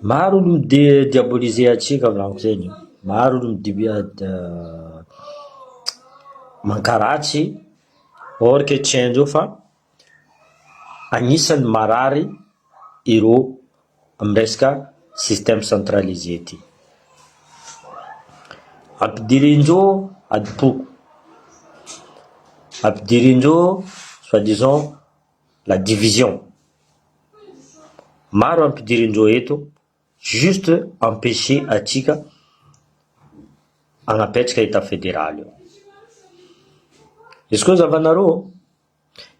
Maro olo mi-diaboliser antsika volaniko zegny, maro olo mankaratsy or que tsy haindreo fa anisan'ny marary ireo amy resaka système centralisé ty. Ampidirindreo adim-poko, ampidirindreo soit disant la division, maro ampidirindreo eto juste empecher atsika hanapetraka etat federaly io, izy koa zavanareo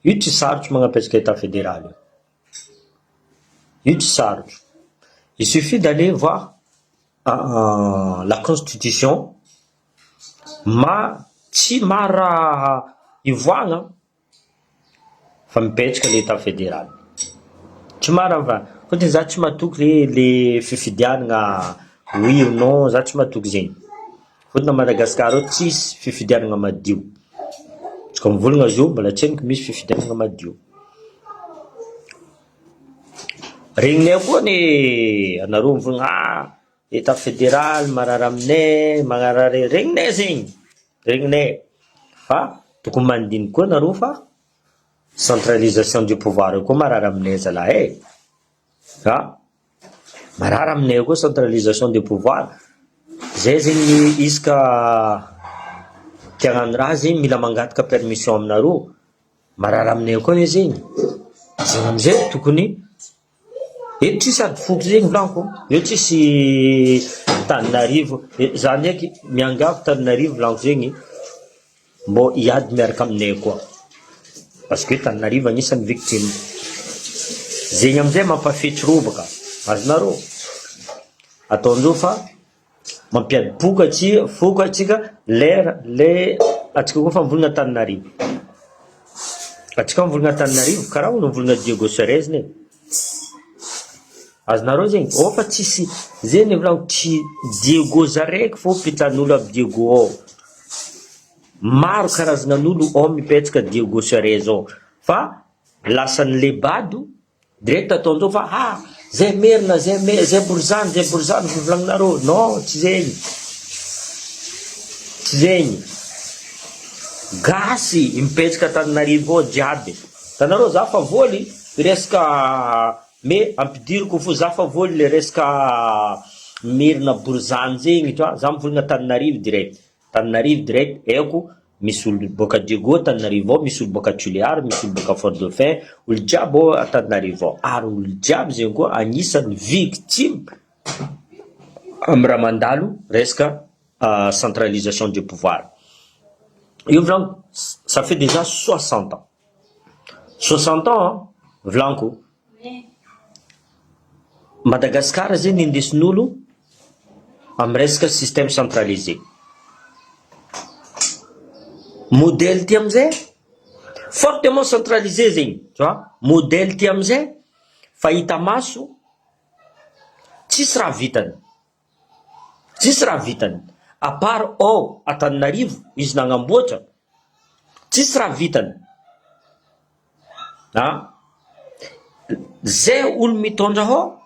io tsy sarotro manapetraka etat federaly io, io tsy sarotro, il suffit d'aller voir la constitution ma- tsy maro raha ivoahana fa mipetraka le etat federaly, tsy marina fa fôtony za tsy matoky le le fifidianana oui ou non za tsy matoky zegny, fôtony à Madagasikara ao tsisy fifidianana madio, tsika mivolagna zio mbola tsy henoko misy fifidianana madio, regninay koa anie anareo mivolagna ah etat federaly marary aminay magnarary regninay zegny, regninay fa tokony mandiniky koa nareo fa centralisation du pouvoir io koa marary aminay zalahy e, ah marary aminay koa centralisation du pouvoir, zay zegny isaka te hagnano raha zegny mila mangataka permission aminareo, marary aminay koa anie zegny, zegny amizay tokony Eto tsisy ady foko zegny volaniko, eo tsisy Tananarivo, za ndraiky miangavy Tananarivo volaniko zegny mbô hiady miaraka aminay koa, parce que Tananarivo agnisan'ny victime, zegny amizay mampafetry robaka, azonareo? Ataondreo fa. Mampiady boka atsy foko atsika lera le atsika koa fa mivolagna Antananarivo atsika mivolagna Antananarivo karaha olo mivolagna Diego Suarez ne azonareo zegny ô fa tsisy zegny volagniko tsy Diego zaraiky fô pitran'olo aby Diego ao maro karazanan'olo ao mipetraka Diego Suarez ao fa lasan'le bado Direct ataondreo fa ah zay merina zay me zay borizano zay borizano volavolaninareo non tsy zegny tsy zegny gasy mipetraka Antananarivo ao jiaby hitanareo za fa voaly resaka mais ampidiriko fo za fa voaly le resaka merina borizano zegny tu vois za mivolagna Antananarivo direct Tananarivo direct haiko misy olo boaka Diego Tananarivo ao, misy olo boaka Tulear, misy olo boaka Fort Dauphin, olo jiaby ao Antananarivo ao, ary olo jiaby zegny koa agnisan'ny victime amy raha mandalo resaka centralisation du pouvoir, io volaniko ça fait déjà 60 ans, 60 ans an volaniko, Madagascar zegny nindesin'olo amy resaka système centralisé, modèle ty amizay fortement centralisé zegny tu vois, modèle ty amizay fa hita maso tsisy raha vitany, tsisy raha vitany à part ao Antananarivo izy nagnamboatra tsisy raha vitany. A! Zay olo mitondra ao,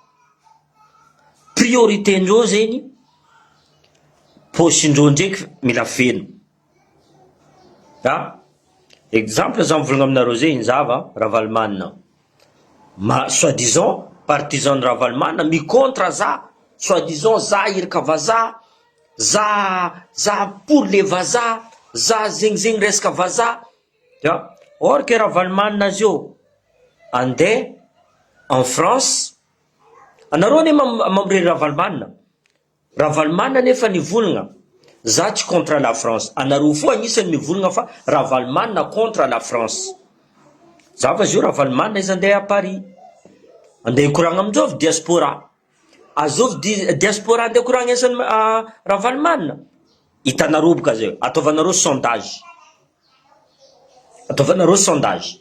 priorité ndreo zegny paosindreo ndreky mila feno, a! Exemple za mivolagna aminareo zegny zava Ravalomanana, ma soit disant partisan ny Ravalomanana mi contre za, soit disant za iraka vazaha, za za pour le vazaha, za zegny zegny resaka vazaha. Ya, or que Ravalomanana azy io andeha en France, anareo anie mamorely Ravalomanana, Ravalomanana nefa nivolagna za tsy contre la France, anareo fo agnisan'ny mivolagna fa Ravalomanana contre la France, za fa zio Ravalomanana izy andeha à Paris, andeha hikoragna amindreo diaspora, azovy diaspora andeha hikoragna isan'ny Ravalomanana, hitanareo boka zay, ataovanareo sondage. Ataovanareo sondage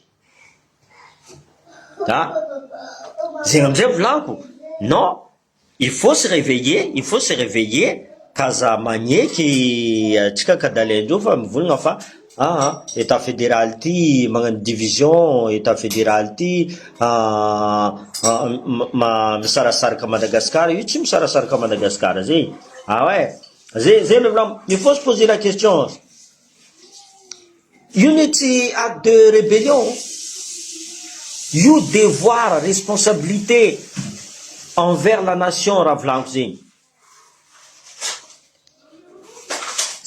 a! Zegny amizay volaniko non il faut se reveiller il faut se reveiller k'aza magneky atsika kadalaindreo fa mivolagna fa. Aa etat federal ty magnano division, etat federal ty misarasaraka Madagascar, io tsy misarasaraka Madagascar zay, ah ouais, zay zay le volagno, il faut se poser la question, io anie tsy acte de rebellion, io devoir, responsabilité envers la nation raha volagniko zegny.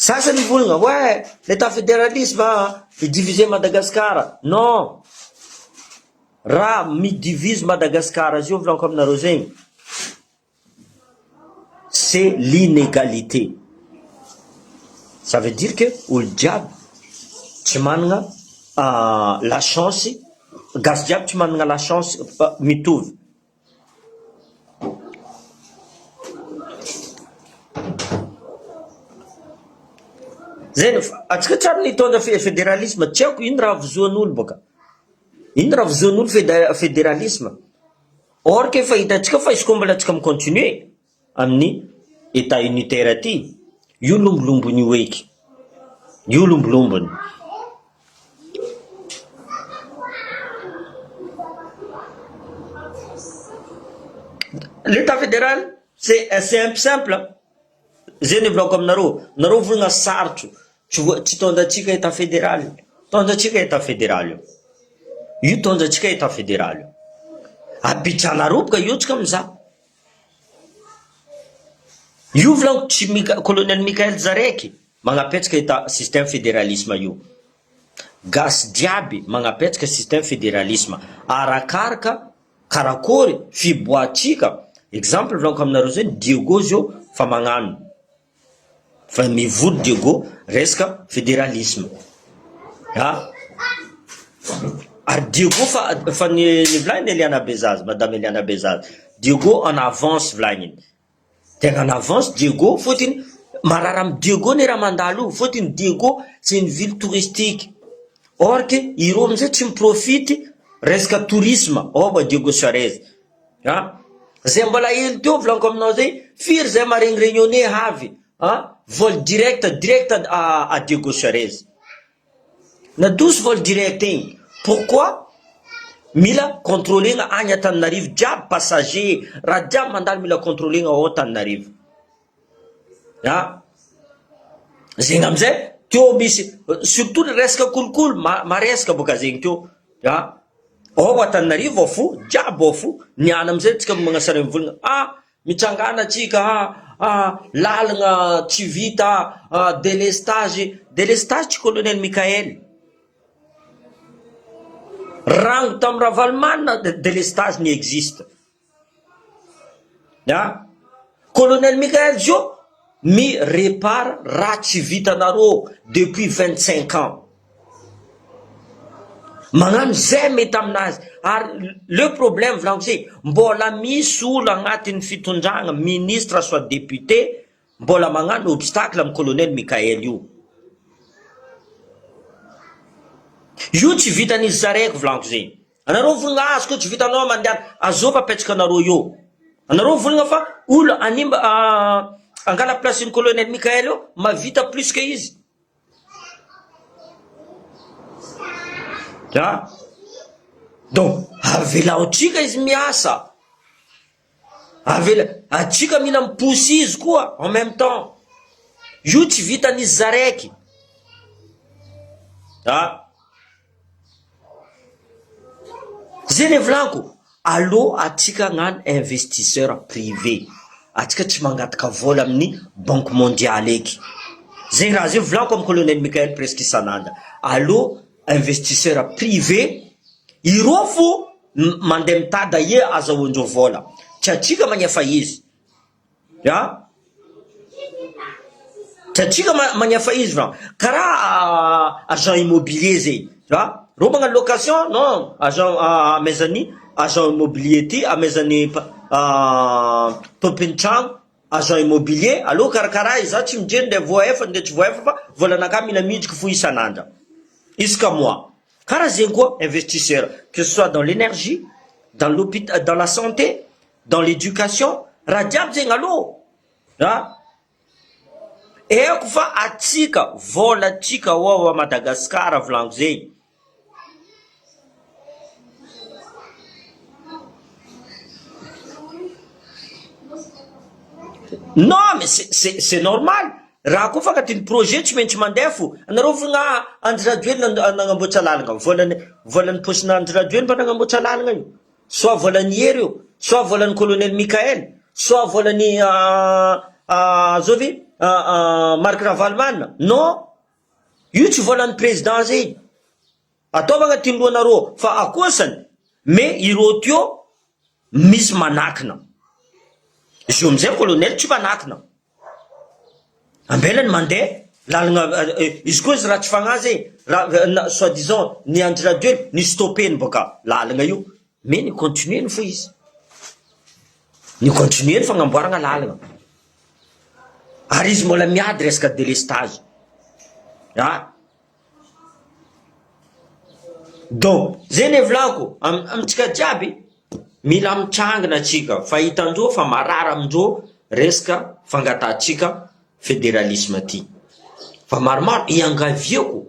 Sasany mivolagna ouais l'etat federalisme a mi-diviser Madagascar, non raha mi-divise Madagascar zio volaniko aminareo zegny c'est l'inegalite, ça veut dire que olo jiaby tsy managna la chance, gasy jiaby tsy managna la chance mitovy. Zay no fa antsika tsary nitondra federalisme tsy haiko ino raha vozoan'olo boka, ino raha vozoan'olo federalisme or que efa hitantsika fa izy koa mbola antsika mi-continuer amin'ny etat unitaire aty io lombolombony io eky, io lombolombony. L'etat federal c'est c'est simple zay ny volako aminareo, nareo volagna sarotro tsy voa tsy tondrantsika etat federal, tondrantsika etat federal io, io tondrantsika etat federal io, ampitranareo boka io tsika mizaha. Io volaniko tsy Mika- colonel Mickael Zaraiky magnapetsaka etat système federalisme io, gasy jiaby magnapetsaka système federalisme arakaraka karakôry fiboatsika, exemple volaniko aminareo zay Diego zao fa magnano. Fa mivory Diego resaka federalisme a! Ary Diego fa fa nivolagny Eliana Bezaza, madame Eliana Bezaza, Diego en avance volagniny, tegna en avance Diego fôtony marary amy Diego anie raha mandalo io, fôtony Diego c'est une ville touristique, or que ireo amizay tsy mi-profite resaka tourisme ao à Diego Suarez. A! Zay mbola hely teo volaniko aminao zay, firy zay maregny reunionnais avy a! Vol direct direct à Diego Suarez. Nadosy vol direct igny, pourquoi? Mila contrôler-na agny Antananarivo jiaby passager, raha jiaby mandalo mila contrôler-na ao Antananarivo. A! Zegny amizay teo misy surtout resaka kolikoly maresaka boka zegny teo a! Ao Antananarivo ao fo, jiaby ao fo, niala amizay tsika magnasara mivolagna ah mitsangana tsika ah ah lalagna tsy vita ah delestage, delestage tsy colonel Mickael, rango tam Ravalomanana delestage ny existe. A! Colonel Mickaël zio mi repare raha tsy vitanareo depuis 25 ans. Magnano zay mety aminazy ary le problème volaniko zay mbola misy olo agnatin'ny fitondragna ministre soit député mbola magnano obstacle am colonel Mickaël io. Io tsy vitan'izy zaraiky volaniko zay. Anareo volagna azy ko tsy vitanao mandeha azova apetraka anareo eo anareo volagna fa olo animba angala place ny colonel Mickaël eo mavita plus que izy a donc avelao tsika izy miasa Avela, atsika mila miposy izy koa en même temps, io tsy vitan'izy zaraiky a! Zay le volaniko, allo atsika hagnano investisseur privé, atsika tsy mangataka vola amin'ny banque mondiale eky, zay raha zay volaniko amy colonel Mickael presque isan'andro, allo investisseur privé, ireo fo Mandeha mitady aia azahoandreo vola tsy atsika magnefa izy a! Tsy atsika magnefa izy fa karaha agent immobilier zay a! Reo magnano location non agent amaizany agent immobilier ty amaizany tompony tragno agent immobilier aleo karakaraha za tsy mijery ndre voahefa ndre tsy voahefa fa volanakahy mila midriky fo isan'andra isaka mois. Karaha zegny koa investisseur que ce soit dans l'energie, dans l'hôpital, dans la santé, dans l'éducation, raha jiaby zegny alou a! Eko fa atsika vola tsika ao a Madagascar volaniko zegny. Non mais c'est c'est c'est normal raha koa fankatia ny projet tsy maintsy mandeha fo anareo volagna ah Andry Rajoelina nagnamboatra lalagna volan'ny volan'ny paosin'Andry Rajoelina mba nagnamboatra lalagna io soit volan'i Hery io soit volan'i colonel Mickaël soit volan'i zovy Marc Ravalomanana non io tsy volan'ny président zegny. Ataovy agnatin'ny lohanareo fa akosany mais ireo teo misy manakina izy io amizay colonel tsy manakina ambelany mandeha lalagna izy koa izy ratsy fagnahy zay raha soit disant ny Andry Rajoely ni stoppeny boka lalagna io mais ni continuer-ny fo izy ni continuer-ny fagnamboaragna lalagna ary izy mbola miady resaka delestage ah. Donc zay ne volako amintsika jiaby mila mitrangina atsika fa hitandreo fa marary amindreo resaka fangatahantsika federalisme ty fa maromaro iangaviako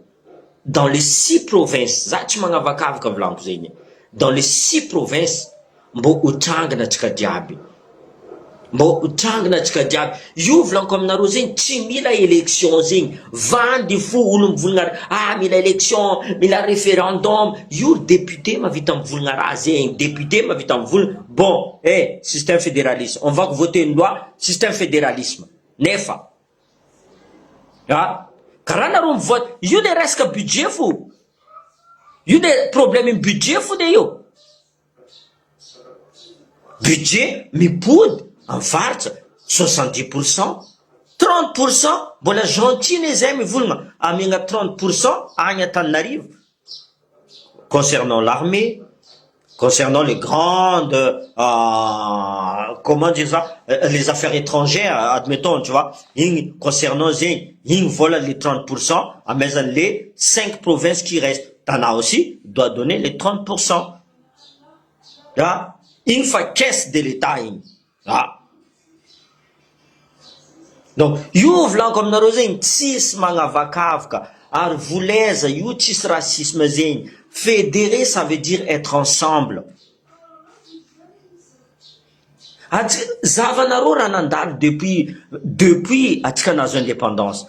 dans les six provinces za tsy magnavakavaka volaniko zegny dans les six provinces Mbô ho trangina antsika jiaby. Mbô ho trangina antsika jiaby. Io volaniko aminareo zegny tsy mila élection zegny. Vandy fo olo mivolagna ah mila élection, mila référendum. Io ry député mahavita mivolagna raha zegny, député mahavita mivolagna bon eh système fédéralisme, on va voter une loi système fédéralisme. Nefa ah karaha nareo mivote io le resaka budget fo. Io le problème budget fo le io. Budget mipody am faritra 70 pour cent, 30 pour cent mbola gentil ne zay mivolagna amegna 30 pour cent agny Antananarivo concernant l'armée, concernant les grandes comment dire ça les affaires étrangères admettons tu vois igny concernant zegny igny vola le 30 pour cent amezany le cinq provinces qui restent Tana aussi doit donner les 30 pour cent. Ah, igny fa caisse de l'Etat igny. Ah. Donc io volaniko aminareo zegny tsisy magnavakavaka ary voleza io tsisy racisme zegny. Fédérer ça veut dire être ensemble. Atsika zavanareo raha nandalo depuis depuis atsika nahazo indépendance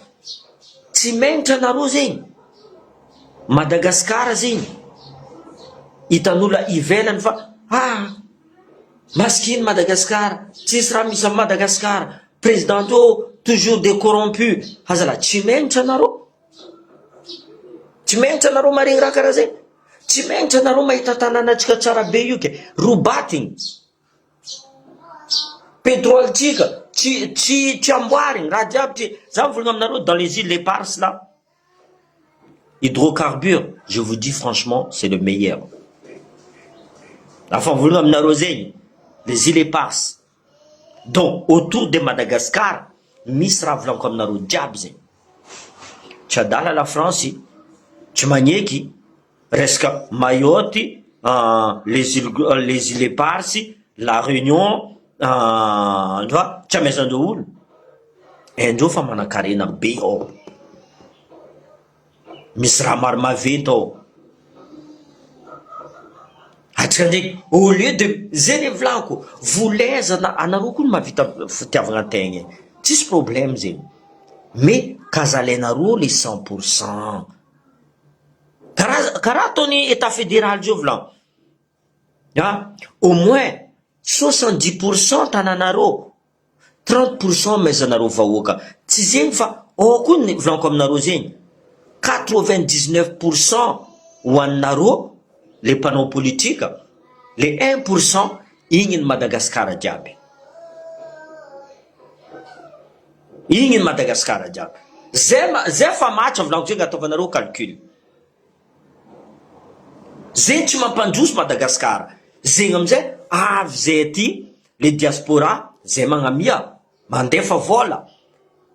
tsy menatra anareo zegny Madagascar zegny hitan'olo ivelany fa ah masikiny Madagascar tsisy raha misy am Madagascar président teo toujours des corrompus azalahy tsy menatra anareo tsy menatra anareo maregny raha karaha zegny tsy menatra anareo mahita tanànatsika tsara be io ke robatigny Pétrole tsika tsy tsy tsy amboarigny raha jiaby tsy za mivolagna aminareo dans les îles éparses là hydrocarbure je vous dis franchement c'est le meilleur afa mivolagna aminareo zegny les îles éparses donc autour de Madagascar misy raha volaniko aminareo jiaby zegny tsy adala la France tsy magneky Resaka Mayotte, les îles les îles éparses, la réunion fa tsy amaizandreo olo, haindreo fa manankarena be ao, misy raha maro maventy ao, atsika ndraiky au lieu de zay le volako volezana anareo koa no mahavita fitiavagna tegna e, tsisy problème zegny mais k'aza alainareo le cent pour cent. Karaha karaha ataony etat federal zao volagno ah au moins 70 pour cent tananareo 30 pour cent amaizanareo vahoaka tsy zegny fa ao koa ny volaniko aminareo zegny 99 pour cent ho anareo le mpanao politika le 1 pour cent igny ny Madagasikara jiaby igny ny Madagasikara jiaby zay ma zay fa match volaniko zegny ataovanareo calcul zegny tsy mampandroso Madagasikara zegny amizay avy zay aty le diaspora zay magnamia mandefa vola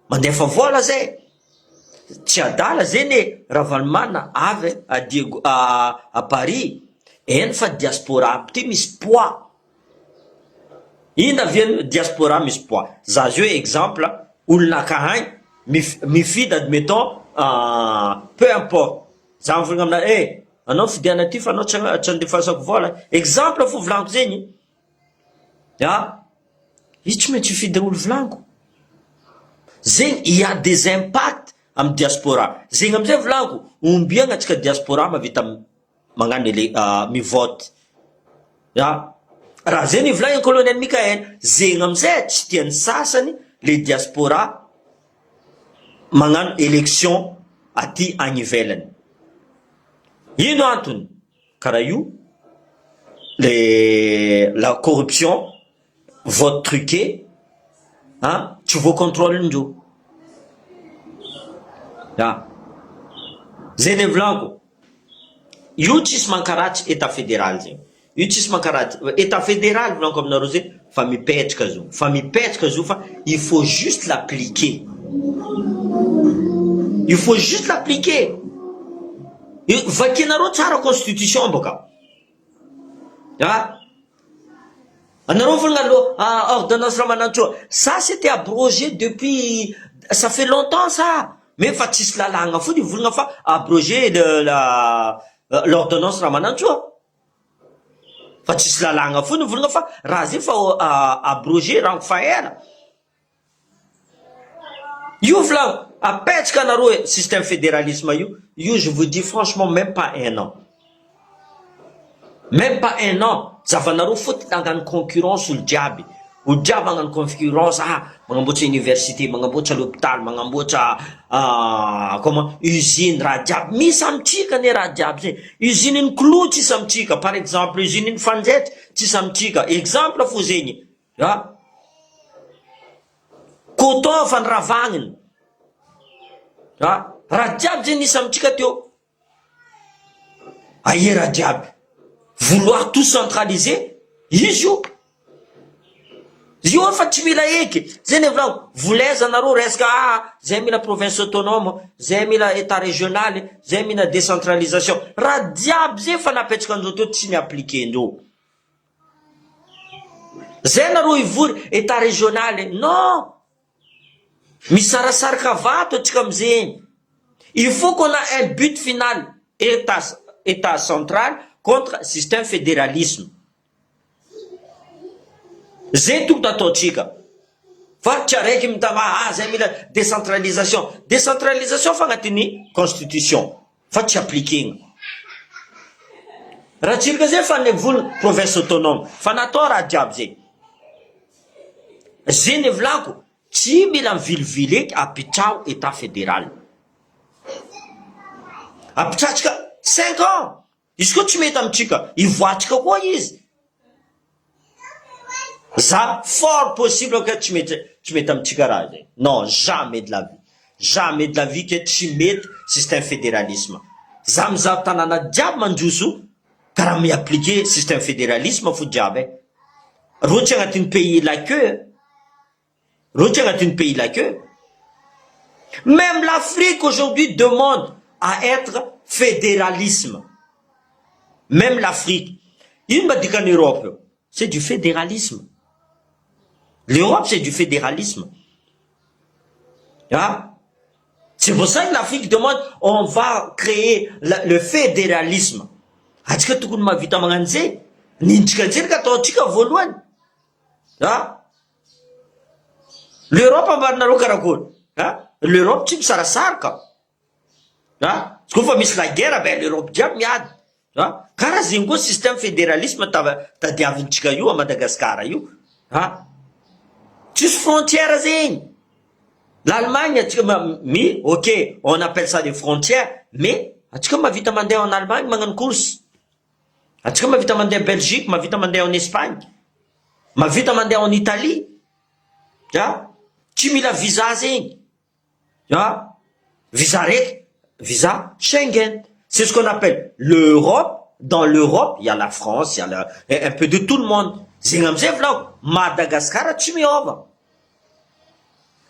mandefa vola zay tsy adala zegny e Ravalomanana avy a Diego a Paris eny fa diaspora aby ty misy poids ino aviany diaspora misy poids za zio exemple olona akahagny. Mifidy admettons peu importe za mivolagna amina eh anao fidiana ty fa anao tsy tsy andefasako vola, exemple fo volaniko zegny a, izy tsy maintsy hifidy olo volaniko, zegny il y a des impacts amy diaspora, zegny amizay volaniko ombiagna atsika diaspora mahavita magnano ele mi-vote a, raha zay nivolagniny colonel Mickael, zegny amizay tsy tian'ny sasany le diaspora magnano election aty agny ivelany, ino antony? Karaha io le la corruption, vote truqué an, tsy voa controle ndreo, ya, zay le volaniko, io tsisy mankaratsy etat federal zegny, io tsisy mankaratsy, etat federal volaniko aminareo zegny fa mipetraka zo, fa mipetraka zo fa il faut juste l'appliquer, il faut juste l'appliquer, vakinareo tsara constitution boka a, anareo volagna aloha ordonnance Ramanantsoa, ça c'était abrogé depuis, ça fait longtemps ça, mais fa tsisy lalàgna fo nivolagna fa abrogé le la l'ordonnance Ramanantsoa, fa tsisy lalàgna fo nivolagna fa raha zay fa abrogé rango fa ela. Io volagno apetraka anareo e système fédéralisme io, io je vous dis franchement même pas un an, même pas un an zavanareo fôtony hagnano concurrence olo jiaby, olo jiaby hagnano concurrence ah magnamboatra université, magnamboatra l'hôpital, magnamboatra comment usine raha jiaby, misy amitsika anie raha jiaby zay, usine ny clou tsisy amitsika par exemple, usine ny fanjaitra tsisy amitsika, exemple fo zegny a. Coton fa niravagniny a, raha jiaby zay nisy amitsika teo, aia raha jiaby, vouloir tout centraliser izy io, io efa tsy mila eky, zay ny volako, volaiza nareo resaka ah zay mila province autonome, zay mila etat régional, zay mila décentralisation, raha jiaby zay efa napetraka andreo teo tsy ni-appliquer-ndreo. Zay nareo hivory etat régional non misarasaraka vato atsika amizegny il faut qu'on a un but final etat etat central contre système fédéralisme zay tokony ataotsika fa tsy araiky mitama ah zay mila décentralisation décentralisation fa agnatin'ny constitution fa tsy appliquena. Ratsiraka zay fa nivola province autonome fa natao raha jiaby zay. Zay ny volako tsy mila mivilivily eky apitraho etat federal. Apitratsika cinq ans izy koa tsy mety amitsika ivoatsika koa izy. Za fort possible que tsy mety tsy mety amitsika raha zay non jamais de la vie jamais de la vie que tsy mety système fédéralisme za mizaha tanàna jiaby mandroso karaha mi appliquer système fédéralisme fo jiaby e reo tsy agnatin'ny pays laqueux reo tsy agnatin'ny pays laqueux même l'Afrique aujourd'hui demande à être fédéralisme même l'Afrique ino mba dikany Europe io c'est du fédéralisme l'Europe c'est du fédéralisme ah c'est pour ça que l'Afrique demande on va créer le fédéralisme atsika tokony mahavita magnano zay nintsika antsika ataotsika voalohany ah l'Europe ambarinareo karakory ah l'Europe tsy misarasaraka ah izy koa fa misy la guerre ben l'Europe jiaby miady ah karaha zegny koa système fédéralisme tava tadiavintsika io a Madagasikara io ah tsisy frontière zegny l'Allemagne atsika mi ok on appelle ça des frontières mais atsika mahavita mandeha en Allemagne magnano course atsika mahavita mandeha Belgique mahavita mandeha en Espagne mahavita mandeha en Italie ah tsy mila visa zegny ah visa raiky visa Schengen c'est ce qu'on appelle l'Europe dans l'Europe il y a la France il y a la, un peu de tout le monde zegny amizay volako Madagasikara tsy miova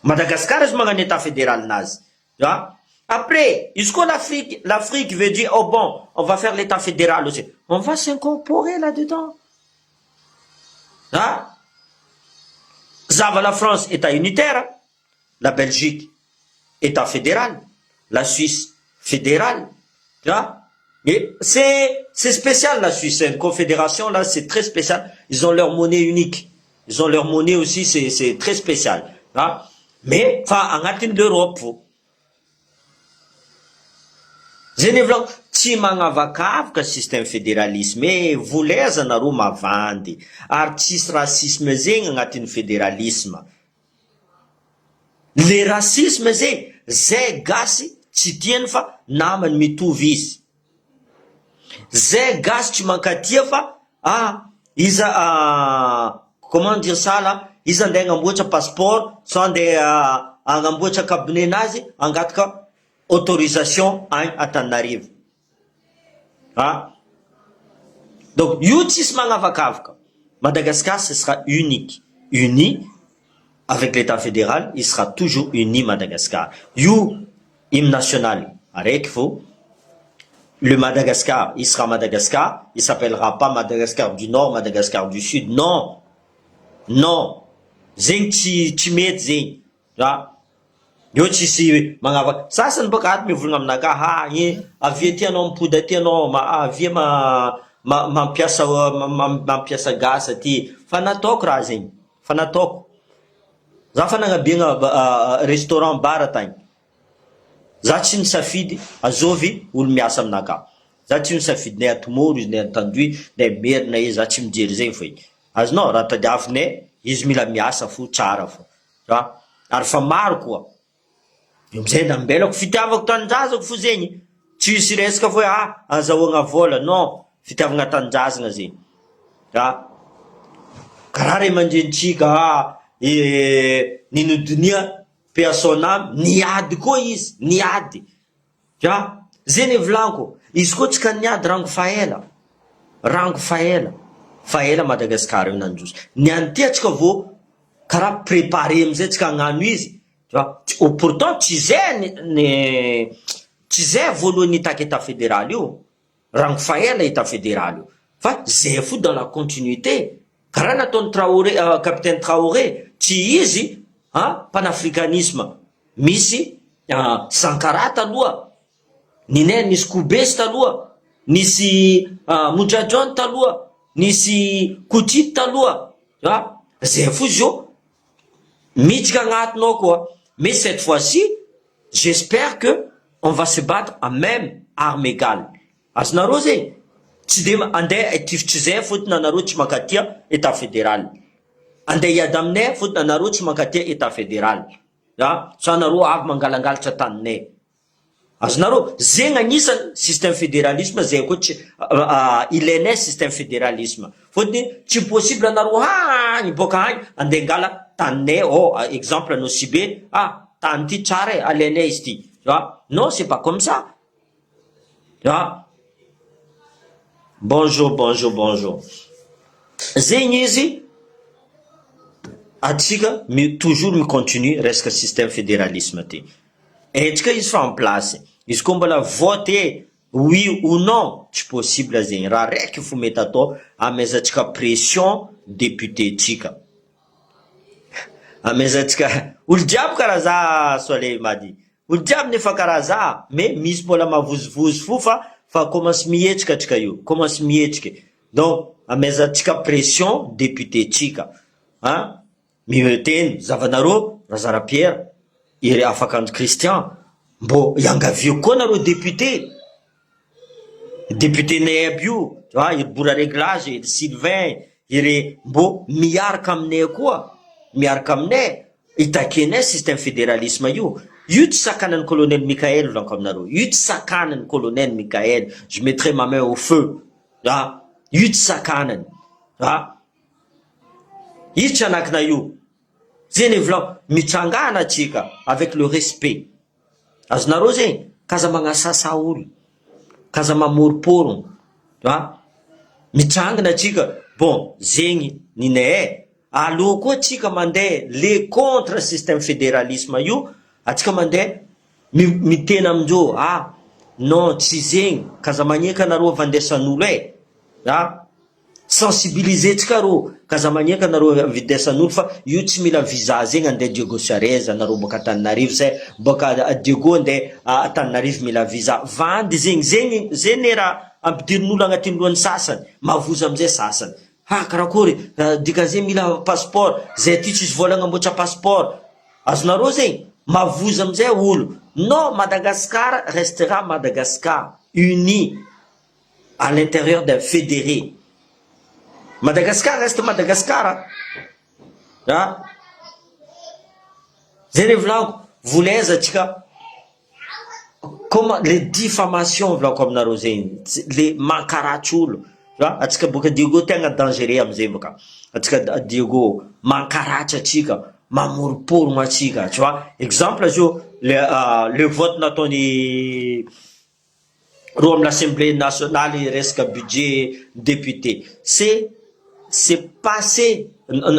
Madagasikara izy magnano état fédéral nazy ah après izy koa l'Afrique l'Afrique veut dire oh bon on va faire l'état fédéral aussi on va s'incorporer là-dedans ah zava la France état unitaire la Belgique. Etat fédéral, la Suisse fédéral, tu vois et c'est c'est spécial la Suisse, c'est une confédération là, c'est très spécial, ils ont leur monnaie unique, ils ont leur monnaie aussi, c'est c'est très spécial, ah mais fa agnatin'ny l'Europe fo. Zay ny volako, tsy magnavakavaka système fédéralisme e, voleza nareo mavandy, ary tsisy racisme zegny agnatin'ny fédéralisme. Le racisme zegny, zay gasy tsy tiany fa namany mitovy izy. Zay gasy tsy mankatia fa ah iza comment dire ça là, izy andeha agnamboatra passeport sao andeha agnamboatra cabinet nazy angataka autorisation agny Antananarivo. Ah donc io tsisy magnavakavaka. Madagascar ce sera unique, uni avec l'état fédéral, il sera toujours uni Madagascar. Io hymne national araiky fô. Le Madagascar, il sera Madagascar, il s'appellera pas Madagascar du Nord, Madagascar du Sud, non, non, zegny tsy tsy mety zegny, a eo tsisy magnavaka. Sasany bôka ato mivolagna aminakahy, ah e avia aty anao mipody aty anao, avia ma mampiasa mampiasa gasy aty, fa nataoko raha zegny, fa nataoko. Za fa nagnabiagna restaurant bar tagny, za tsy nisafidy azovy olo miasa aminakahy, za tsy nisafidy na Atomoro izy na Antandroy na Merina izy, za tsy mijery zegny fô azonao raha tadiavinay izy mila miasa fo tsara fo, a ary fa maro koa amizay nambelako fitiavako tanindrazako fo zegny, tsisy resaka fo hoe ah azahoagna vola, non, fitiavagna tanindrazana zegny, a karaha ray aman-drenitsika ah nino donia paix à son âme, niady koa izy, niady, a zay ny volaniko, izy koa tsika niady rango fa ela, rango fa ela, fa ela Madagasikara io nandroso, niany ty atsika vo karaha préparé amizay tsika hagnano izy, tu vois, pourtant tsy zay ny tsy zay voalohany nitaky état fédéral io, rango fa ela état fédéral io, fa zay fo dans la continuité, karaha nataony Traoré, capitaine Traoré, tsy izy ah panafricanisme, misy Sankara taloha, ninay nisy Koubesy taloha, nisy Modrajon taloha, nisy Kotity taloha, ah zay fo izy io miditsika agnatiny ao koa, mais cette fois-ci j'espère que on va se battre à même arme égale. Azonareo zegny, tsy de andeha hitifitry zay fôtony anareo tsy mankatia état fédéral, andeha hiady aminay fôtony anareo tsy mankatia état fédéral, ah sa anareo avy mangalangalatra taninay. Azonareo zegny agnisan'ny système fédéralisme zay koa tsy ilainay système fédéralisme, fôtony tsy possible anareo agny boaka agny andeha angala taninay oh exemple Nosy Be, ah tany ty tsara e alainay izy ty, ah non, c'est pas comme ça. Ah bonjour, bonjour, bonjour. Zegny izy atsika mi toujours mi-continue resaka système fédéralisme ty, aitsika izy fa en place izy koa mbola vote oui ou non, tsy possible zegny. Raha raiky fo mety atao, amezantsika pression député tsika, amezantsika olo jiaby karaha za soaley mady olo jiaby nefa karaha za, mais misy mbola mavozovozo fo fa commence mihetsika atsika io, commence mihetsika, donc amezantsika pression député tsika an miteny zavanareo Razara Pierre iry afaka Christian mbô iangavio koa nareo député nay aby io a iry Bora Réglage, iry Sylvain iry, mbô miaraka aminay koa, miaraka aminay itakenay système fédéralisme io. Tsy sakanany colonel Michael, volaniko aminareo io, tsy sakanany colonel Michael, je mettrai ma main au feu, ah io tsy sakanany, ah izy tsy anakina io. Zay volaniko, mitsangana atsika avec le respect azonareo zegny, kaza magnasasa olo, kaza mamoroporogno, a mitsangana atsika. Bon, zegny ninay e aloha koa atsika mandeha le contre système fédéralisme io, atsika mandeha mitena amindreo, ah non, tsy zegny, kaza magneka anareo avandesan'olo e, a. Sensibiliser tsika rô ka aza magneka anareo videsan'olo fa io tsy mila visa zegny andeha Diego Suarez anareo boaka Antananarivo zay boaka Diego andeha Antananarivo mila visa vandy zegny zegny zegny ne raha ampidirin'olo agnatin'ny lohan'ny sasany mavozo amizay sasany ha karakory dikan'izay mila passeport zay aty tsisy vola agnamboatra passeport azonareo zegny mavozo amizay olo non Madagascar restera Madagascar uni à l'intérieur d'un fédéré. Madagascar reste Madagascar a! Zay le volako, vola aiza atsika comment le diffamation volako aminareo zegny, le mankaratsy olo a, atsika boaka Diego tegna dangereux amizay bôka, atsika Diego mankaratsy atsika, mamoroporogno atsika tu vois, exemple zao le le vote nataony roa amin'ny assemblée nationale resaka budget député, c'est c'est passé,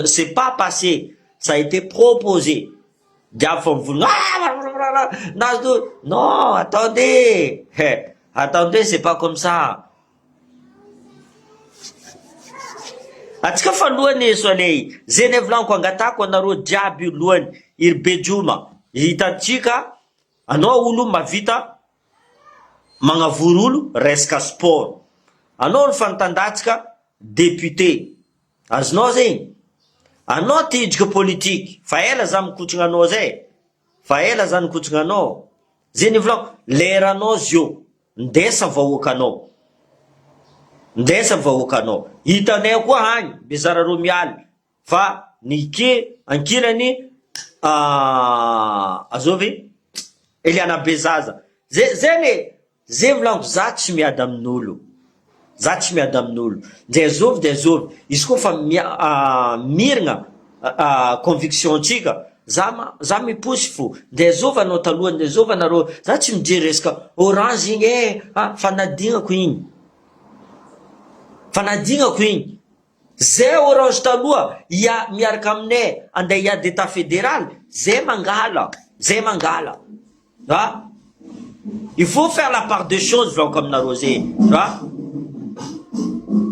c'est pas passé, ça a été proposé, jiaby fa mivolagna ah non attendez attendez c'est pas comme ça, atsika fa lohany soleil, zay ne volaniko angatahako anareo jiaby io lohany, iry bejoma hitantsika anao olo mahavita magnavory olo resaka sport anao olo fa nitandatsika député azonao zegny anao te hidriky politique fa ela za mikotrana anao zay fa ela za nikotrana anao zay nivolako leranao zio ndesa vahoakanao ndesa vahoakanao hitanay koa agny bezara ro mialy fa ny ke ankilany azovy Eliana Bezaza zay zay anie zay volaniko za tsy miady amin'olo za tsy miady amin'olo ndre azovy de azovy izy koa fa mia- mirina conviction tsika za ma za miposy fo ndre azovy anao taloha ndre azovy anareo za tsy mijery resaka orange igny e ah fanadinako igny fanadinako igny Zay orange taloha ia miaraka aminay andeha hiady etat federal zay mangala zay mangala a il faut faire la part de chose volaniko aminareo zay a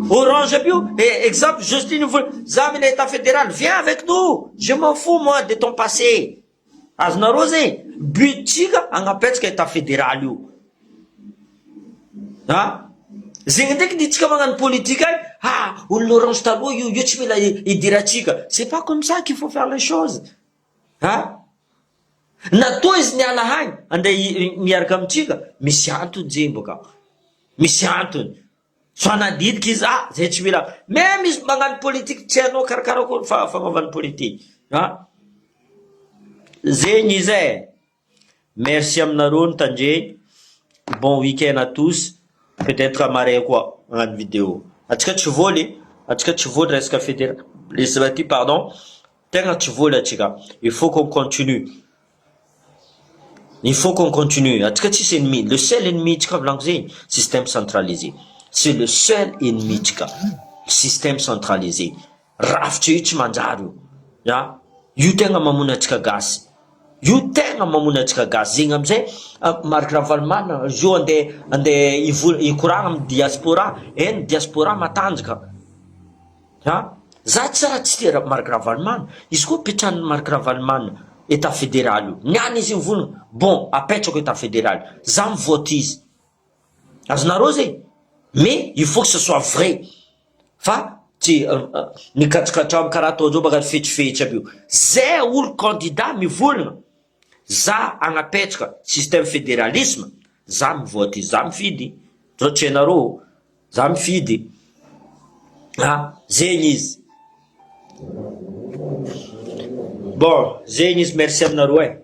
orange aby io exemple Jocelyne vola za mila etat federal viens avec nous je m'en fous moi de ton passé Azonareo zay but tsika agnapetraka etat federal io a! Zegny ndraiky ny tsika magnano politique agny ah olona orange taloha io io tsy mila idirantsika c'est pas comme ça qu'il faut faire les choses a! Natoa izy niala agny andeha miaraka amitsika misy antony zegny bôka misy antony Fa nandinika izy ah zay tsy mila meme izy magnano politique tsy hainao karakarakory fa fanaovany politique ah zegny izy eh merci aminareo nitandregny bon week-end à tous peut être amaray koa magnano vidéo atsika tsy voly atsika tsy voly resaka federalisme ty pardon tegna tsy voly atsika il faut qu'on continue Il faut qu'on continue, atsika tsisy ennemi, le seul ennemi tsika volaniko zegny système centralisé, c'est le seul ennemi tsika, système centralisé, rafitra io tsy manjary io a, io tegna mamono antsika gasy, io tegna mamono antsika gasy, zegny amizay Marc Ravalomanana zio andeha andeha hivo- hikoragna amy diaspora, eny diaspora matanjaka. A! Za tsy raha tsy tia Marc Ravalomanana, izy koa apetrahan'i Marc Ravalomanana etat federal io, niany izy mivonona, bon apetrako etat federal, za mivote izy, azonareo zay? Mais il faut que ce soit vrai, fa tsy mikatrokatramo karaha ataondreo magnano fetsifetsy aby io, zay olo candidat mivolagna, za agnapetraka système federalisme, za mivote izy, za mifidy, zao tsy hainareo. Za mifidy a zegny izy. Bon zegny izy merci aminareo e.